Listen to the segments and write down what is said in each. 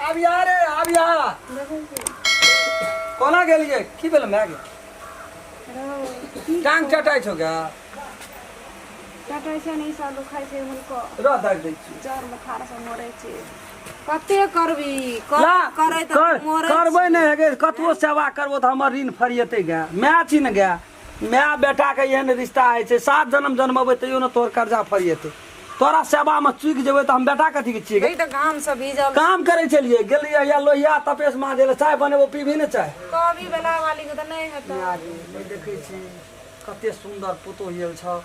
आब यहाँ रे, आब यहाँ। कोना गेलियै? की भेल माय गे? टांग चटाइ छौ गे? चटै छै ने, ई सब दुखाइ छै हुनको। रह, दाबि दै छी। जर बोखार से मरै छै। कते करबी ला, करै तऽ मरै। करबै नहि हेगे, कतबो सेवा करबो तऽ हमर ऋण फरिएतै गे? माय छी ने गे, माय बेटाके एहन रिश्ता होइ छै, 7 जन्म जन्मबै तैयो ने तोहर कर्जा फरिएतै। तोरा सेवामे चुकि जेबै तऽ हम बेटा कथीके छियै गे? तऽ घाम से भीजल काम करै छलियै, गेलियै या लोहिया तपेश माजे लए। चाय बनेबो, पीबही ने चाय? कभी बेला वाली के तऽ नहि हेतै। नहि देखै छी कते सुन्दर पुतोहु आयल छ।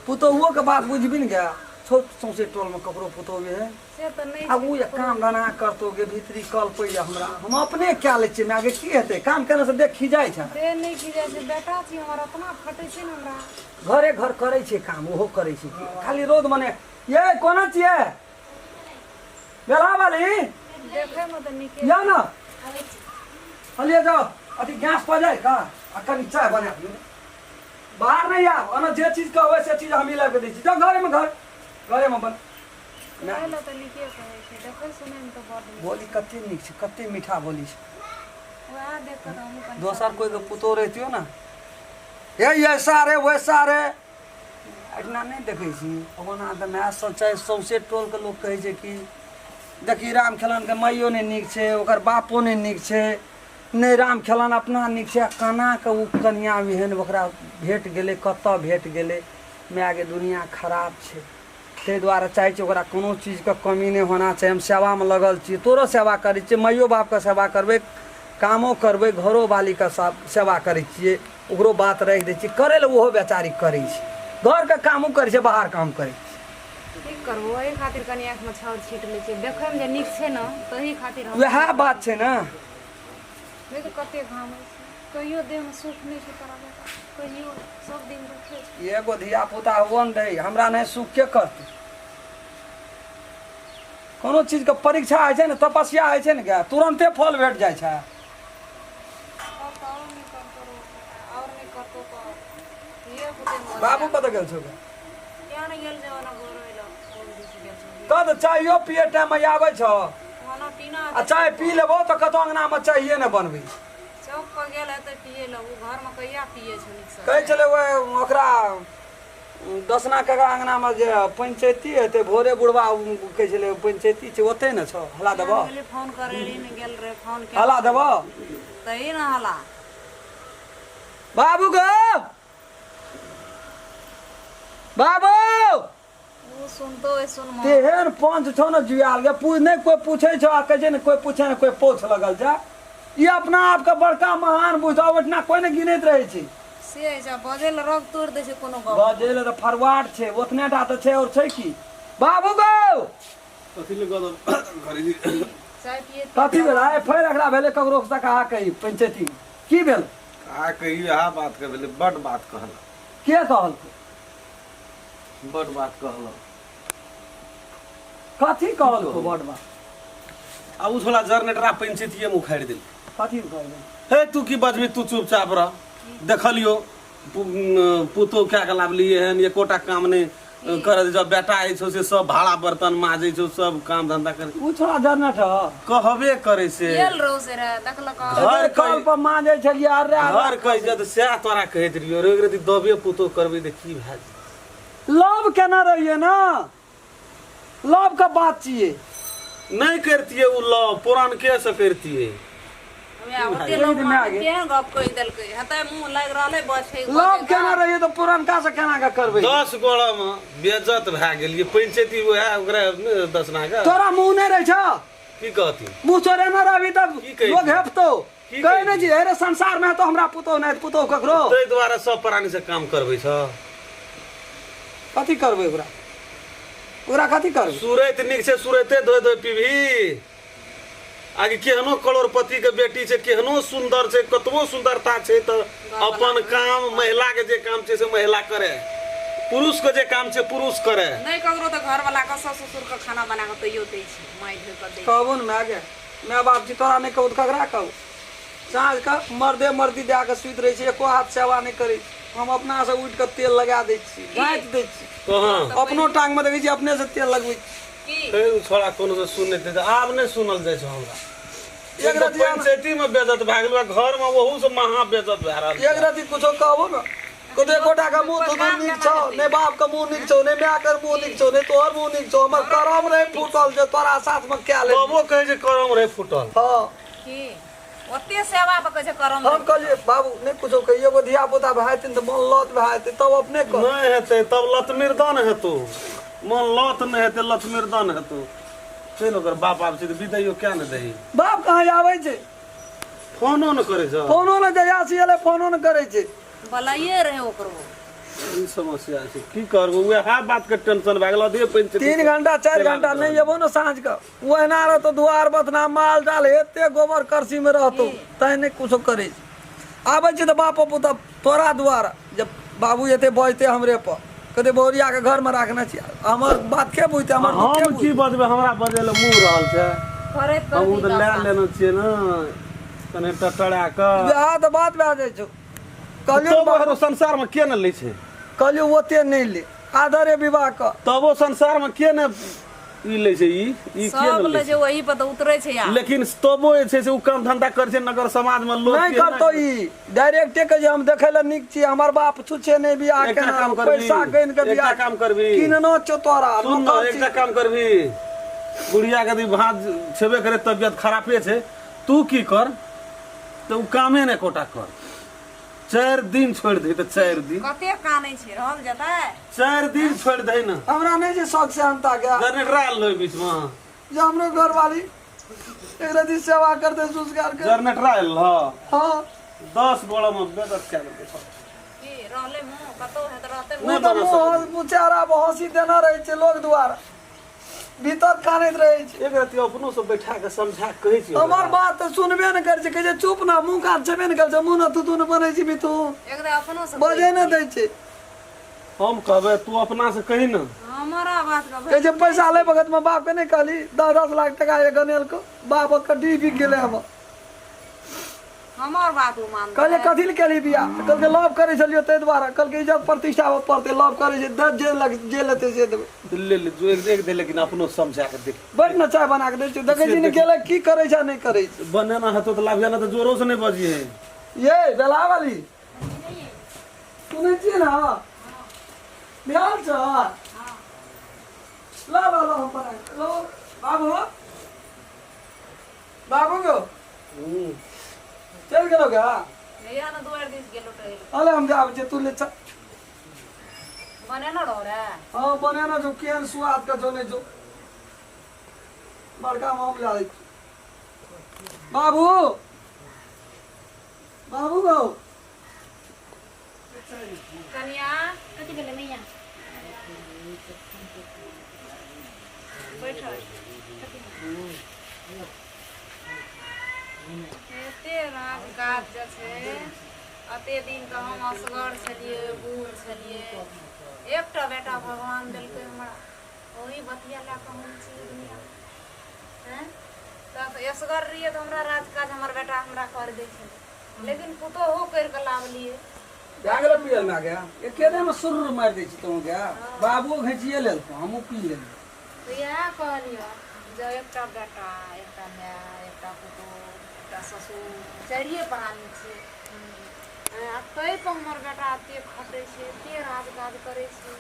पुतोहुओके बात बुझबी ने गे? छौ सौंसे टोलमे ककरो पुतोहु एहन? से तऽ नहि। आब ओ जे काम धन्धा करतौ गे, भीतरी कलपैया हमरा, हम अपने कए लै छियै। माय गे, की हेतै काम केने से? देख खिजाइ छै। देह नहि खिजाइ छै, बेटा छी हमर, अपना फटै छै ने हमरा। घरे घर करै छै काम, ओहो करै छै की खाली रौद मने। ये कोना छियै बेला वाली? देखैमे तऽ नीके। या न अलिए जाओ, अथी गैस पर जाय का आ कनि चाय बना दियौ। बाहर नहीं आब, ओना जे चीज कहबै से चीज हमही लाबि कऽ दै छी। जाओ घरेमे, घर घरेमे बन। कहै लए तऽ नीके कहै छै, देखै सुनैमे तऽ बड्ड नीक। बोली कते नीक छै, कते मीठा बोली छै। वएह देख कऽ तऽ हमहूँ कनि। दोसर कोइ के पुतोह रहितियो ने, हे ऐसा रे वैसा रे, एहिठिना नहि देखै छी। ओना तऽ माय सब चाहे सौंसे टोलके लोक कहै छै कि देखी राम खेलनके माइयो नहि नीक छै, ओकर बापो नहि नीक छै, नहि राम खेलन अपना नीक छै। आ केना कऽ ओ कनिआँ एहन ओकरा भेट गेलै, कतऽ भेट गेलै? मायके, दुनिआँ खराब छै। ताहि दुआरे चाहै छियै ओकरा कोनो चीजके कमी नहि होना चाही। हम सेवामे लगल छियै, तोरो सेवा करै छियै, माइयो बापके सेवा करबै, कामो करबै, घरो वालीके सेवा करै छियै, ओकरो बात राखि दै छियै। करै लए ओहो बेचारी करै छै, घरके कामो करै छै, बाहर काम करै छै। की करबो, एहि खातिर कनि आँखिमे छाउर छीट लै छियै। देखैमे जे नीक छै ने, ताहि खातिर हम। वएह बात छै ने। नहि तऽ कते घामै छै, कहियो देहमे सुख नहि छै तोरा बेटा, कहियो, सब दिन दुखे छै। एगो धिया पुता हुअ ने दै हमरा, नहि सुख के करतै? कोनो चीजके परीक्षा होइ छै ने, तपस्या होइ छै ने गे, तुरन्ते फल भेट जाइ छै। अब तऽ आओर नहि करतौ रौ बेटा, आओर नहि करतौ तऽ धिये पुते मरि। बाबू कतऽ गेल छौ गे? किया नहि गेल छै ओना घुरै लए, कोन दिस गेल छौ? कऽ चाइयो पिए टाइममे आबै छौ। खाना पीना। आ चाय पी लेबो तऽ कतौ अङ्गनामे चाइए नहि बनबै छै। चौक पर गेल हेतै पियै लए, ओ घरमे कहिया पियै छौ नीकसँ? कहै छलै ओहि ओकरा दसना काका अङ्गनामे जे पंचैती हेतै भोरे, बुढ़बा कहै छलै पंचैती छै, ओतै ने छौ। हला देबो? गेली, फोन करै रही ने, गेल रहे फोन के। हला देबो? तही ने हला। बाबू गो, बाबू! ओ सुनतो है, सुनमो। तेहन पंच छौ ने जुआल गे, नहि कोइ पूछै छौ आ कहै छै ने कोइ पूछे ने कोइ पोछ लगल जा। ई अपना आपके बड़का महान बुझौ, ओहिठिना कोइ नहि गिनैत रहै छै। से होइ छै, बजै लए रग तोड़ि दै छै कोनो गप। बजै लए तऽ फरवार्ड छै, ओतने टा तऽ छै, और छै की? बाबू गो! कथी लए गदब करै छी? चाय पिए। कथी भेल आइ फेर एकरा भेलै ककरो से कहा कही पंचायती मे? की भेल? आ कही इएह बात के भेलै, बड बात कहलक। के कहलकै? बड बात कहलक। कथी कहलको बड बात? आ उ छोला जनरेटरा पंचायतीये मे उखाड़ि देलकै। कथी उखाड़ि देलकै? हे, तू की बजबी, तू चुपचाप रह। देखलियो पुतोह कए के लाबलियै हन, एकोटा काम नहि करत। जब बेटा अछि छौ से सब भाड़ा बर्तन माजै छौ, सब काम धंधा कर। उ छोड़ा जनरेटर कहबे करै से। गेल रहौ से रहे देखलक। घर कल पर मांजै छलियै, अरे अरे। घर कहि जद सएह तोरा कहैत रहियो रे, रति दबे पुतोह करबै तऽ की भए जेतै? लव केना रहियै ने, लव के बात छियै। नहि करतियै उ लव, पुरानके से करतियै। ओते लोक केहन गप कहि देलकै हेतै, मुँह लागि रहलै बस। लव केना रहियै तऽ पुरनका से केना के करबै? 10 गोड़ा मे बेज्जत भए गेलियै पंचायती, उएह ओकरा ने दसना के। तोरा मुँह नहि रहै छौ? की कहती? मुँह चोरेने रहबी तब की कहै लोग छी? हेपतौ। की कहै कहै नहि छी? छी अरे संसार मे तो हमरा पुतोह नहि पुतोह ककरो। ताहि दुआरे सब प्राणी से काम करबै छ। कथी करबै ओकरा? ओकरा कथी करबै? सुरैत नीक छै, सुरैते धोइ धोइ पीबही। आगे केहनो करोड़पति के बेटी छै, केहनो सुन्दर छै, कतबो सुन्दरता छै तऽ अपन काम महिला के जे काम छै से महिला करे, पुरुष के जे काम छै पुरुष करे। नहि ककरो तऽ घरवला के, सासु ससुर के खाना बना कऽ तैयो दै छै, माइ धोइ कऽ दै छै। कहबो ने माय गे, माय बाप जी तोरा नहि कहू तऽ ककरा कहू? साँझ कऽ मर्दे मर्दी दए कऽ सुति रहै छै, एको हाथ सेवा नहि करै छै। हम अपनासँ उठि कऽ तेल लगा दै छी, गाँथि दै छी। कहाँ अपनो टांगमे देखै छी, अपनेसँ तेल लगबै छी। की फेर ओ छोड़ा कोनो से सुन नहि दै आब नहि सुनल जाइ छै हमरा। एक एक तऽ रति आना- पंचायती में बेजत भए गेल घर में ओहू से महा बेजत भए रहल एक रति कुछो कहबो न कते गोटा के मुंह थुथु नीक छौ नहि बाप के मुंह नीक छौ नहि माय के मुंह नीक छौ नहि तोहर मुंह नीक छौ हमर करम रहे फूटल जे तोरा साथ में क्या ले। तबो कहै छै करम रहे फूटल। हाँ। की ओते सेवा पर कहै छै करम। हम कहलियै बाबू नहि कुछो कहियो, एगो धिया पुता भए जेतै तऽ मन लत भए जेतै तब अपने कर। नहि हेतै तब लतमिर्दन हेतौ, मन लत नहि हेतै लतमिर्दन हेतौ। चलि ओकर बाप आबै छै तऽ बिदाइयो किया नहि दही? बाप कहाँ आबै छै? फोनो नहि करै छै। फोनो नहि, जहिया से एलै फोनो नहि करै छै। बलाइए रहे ओकरो। ई समस्या छै, की करबो वएह बात के टेंशन भए गेल। अधे पंचायती 3 घंटा 4 घंटा नहि एबो ने साँझ के ओहिना रहतो दुआर बथना माल जाल एते गोबर करसी में रहतो तैं नहि कुछो करै छै। आबै छै तऽ बाप पुत तोरा दुआर जब बाबू एते बजते हमरे पर कहते बहुरिया के घर में राखने छी, हमर बात के बुझते? हमर दुख के हम की बुझते? बजबै, हमरा बजै लए मुँह रहल छै। करैत हमहूँ करैत तऽ लए लेने छियै ने कनि टटरा कऽ। वएह तऽ बात भए जाइ छौ। कहलियौ तबो बाबू हेरो संसार में के ने लै छै? कहलियौ ओते नहि ले, आदरे विवाह कर। तबो संसार में के ने ई लै छै? ई ई के सब ने लै लै छै वही पर तऽ उतरै छै यार। लेकिन तबो जे छै से ओ काम धंधा करै छै नगर समाज में लोग नहि के ना करतौ ई डायरेक्टे के जे हम देखै लए नीक छी, हमर बाप छुछे नहि बियाह एकटा केना काम करबही, पैसा गनि के एकटा बियाह काम करबही। किननो छौ तोरा सुन न, नौकर छी। एकटा काम करबही, बुढ़िया के यदि भात छेबे करे तबियत खरापे छै, तू की कर तऽ ओ कामे नहि एकोटा कर, 4 दिन छोड़ि दही तऽ 4 दिन। कते कानै छै रहल जेतै? 4 दिन छोड़ि दही ने। हमरा नहि छै शौक से अंता के जनरेटर आयल रहै बीच में जे हमरो घरवाली एक रति सेवा करते संस्कार कर। जनरेटर आयल रह? हाँ। 10 गोड़ा में बेदत कए देलकै सब। की रहलै मुँह कतौ हेत रहतै। मुँह तऽ मुँह मुँह चेहरा पर हँसी देना रहै छै लोक दुआर, भीतर कानैत रहै छै। एक रति अपनो से बैठा के समझा के कहै छियै। हमर बात तऽ सुनबे नहि करै छै, कहै छै चुप ना, मुँह कान छेबे नहि करै छै, मुँह ने तू ने बनै छी तू एकदम अपनो से बजै नहि दै छै। हम कहबै तू अपना से कही ने। हमरा बात के कहै छै पैसा लै वक्त में बाप के नहि कहली, 10-10 लाख टका ये गनेल को बाप के डी बिक गेलै हमर। हमर बात ओ मानतै। कहलियै कथी लए केलही बियाह? तऽ कहलकै लव करै छलियै ताहि दुआरे। कहलकै इज्जत प्रतिष्ठा पर पड़तै, लव करै छै दस जे लग जे लेतै से देबै। ले ले जो एक एक दे, लेकिन अपनो समझा के देख। बैठ ने, चाय बना के दै छियौ, देखै छी ने गेलै की करै छै आ नहि करै छै। बनेना हेतौ तऽ लाभिया, ना तऽ जोरो से नहि बजिहे। ये बेला वाली सुनै छियै ने? भेल छ ल ल ल हम बना के- लो बाबू, बाबू गो चलि गेलो गा। नैया ने दुआरि दिस गेलो टहल। अले हम जाब छै, तू ले चल। बनेने रहो रे। हाँ बनेने छौ, केहन स्वाद के छौ नहि छौ, बड़का माम लै छी। बाबू, बाबू गो। कनिया कथी भेलै मैया? बैठल एते राज काज जे छै, अते दिन तऽ हम असगर छलियै, बूढ़ छलियै, एकटा बेटा भगवान देलकै हमरा, ओही बतिया लए कऽ हम छी दुनिया हैं। तऽ असगर रहियै तऽ हमरा राज काज हमर बेटा हमरा कर दै छलै, लेकिन पुतोहु करि कऽ लाबलियै। भए गेलै पियल माय गे, एके देरमे सुर्र मारि दै छी तोँ गे। बाबुओ घैचिए लेलकौ, हमहूँ पी लेलियै। तऽ इएह कहलियौ जे एकटा बेटा, एकटा माय, एकटा पुतोहु, एकटा ससुर, चारिए प्राणी छियै। आ ताहिपर हमर बेटा एते खटै छै, एते राज काज करै छै।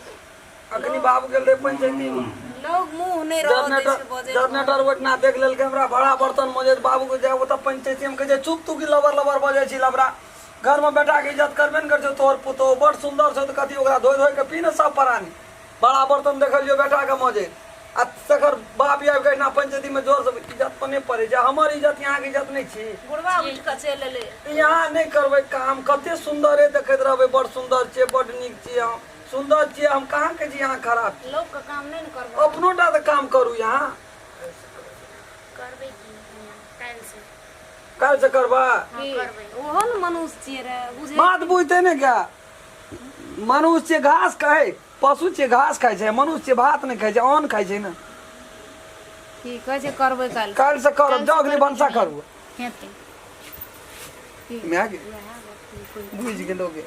अखनी बाबू गेल रहे पंचायती में, लोग मुँह नहि रहऽ दै छै बजै। जनरेटर ओहिठिना देख लेलकै हमरा बड़ा बर्तन मजैत। बाबू के जाय ओतऽ पंचायती में कहै छै चुप तू, की लबर लबर बजै छी लबरा? घर में बेटा के इज्जत करबे ने करै छौ। तोहर पुतोहु बड़ सुन्दर छौ तऽ कथी ओकरा धोइ धोइ के पी ने सब प्राणी। बड़ा बर्तन देखलियौ बेटा के मजैत आ तकर बाप आबि कऽ एहिठिना पंचायती में जोर से इज्जत पर नहि पड़ै छै। हमर इज्जत यहाँ के इज्जत नहि छी। बुढ़वा उठि कऽ चलि एलै। यहाँ नहि करबै काम, कते सुन्दरे देखैत रहबै, बड़ सुन्दर छियै, बड़ नीक छियै, हम सुन्दर छियै, हम कहाँ कहै छी यहाँ खराब छी। लोकके काम नहि ने करबै। अपनो टा तऽ काम करू यहाँ। करबै की मैया, काल्हि से। काल्हि से करबै? हाँ की करबै। ओहो ने मनुष्य छियै रे, बुझै बात बुझते ने क्या मनुष्य छियै घास खाय, पशु छियै घास खाइ छै, मनुष्य छियै भात नहि खाइ छै, अन्न खाइ छै ने। की कहै छै करबै काल्हि? काल्हि से करब, जाउ अगली भनसा करू। हेतै। माय गे बुझि गेलो गे,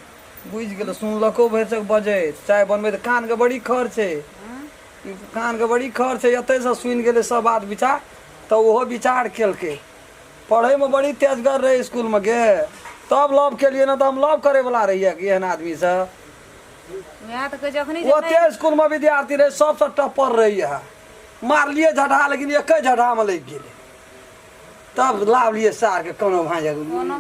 बुझि गेलो, सुनलको भरिसक बजैत चाय बनबै तऽ कानके बड़ी खर छै। ई कानके बड़ी खर छै एतहिसँ सुनि गेलै सब बात विचार तऽ ओहो विचार केलकै पढ़ैमे बड़ी तेजगर रहै इसकुलमे गे तब लव केलियै ने तऽ हम लव करैवला रहियै कि एहन आदमीसँ वएह तऽ कहै छै अखनी जे ओते इसकुलमे विद्यार्थी रहै सबसँ टप्पर रहियै मारलियै झढ़ा लेकिन एके झढ़ामे लागि गेलै तब लावलियै सारके कोनो भाँजक कोनो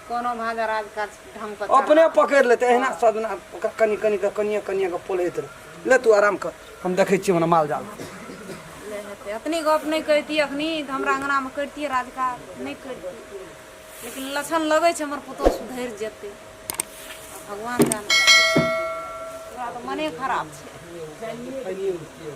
कोनो भाँजा राजकाज ढंग पर अपने पकड़ि लेतै एहिना सजना ओकरा कनि कनि कऽ कनिए कनिए कऽ पोलैत रहै ले तू आराम कर हम देखै छियै मने माल जाल ले हेतै अतनी गप नहि कहितियै अखनी तऽ हमरा अङ्गनामे करितियै राजकाज नहि करितियै लेकिन लक्षण लगै छै हमर पुतोहु सुधरि जेतै आब भगवान जानै ओकरा तऽ मने खराब छै।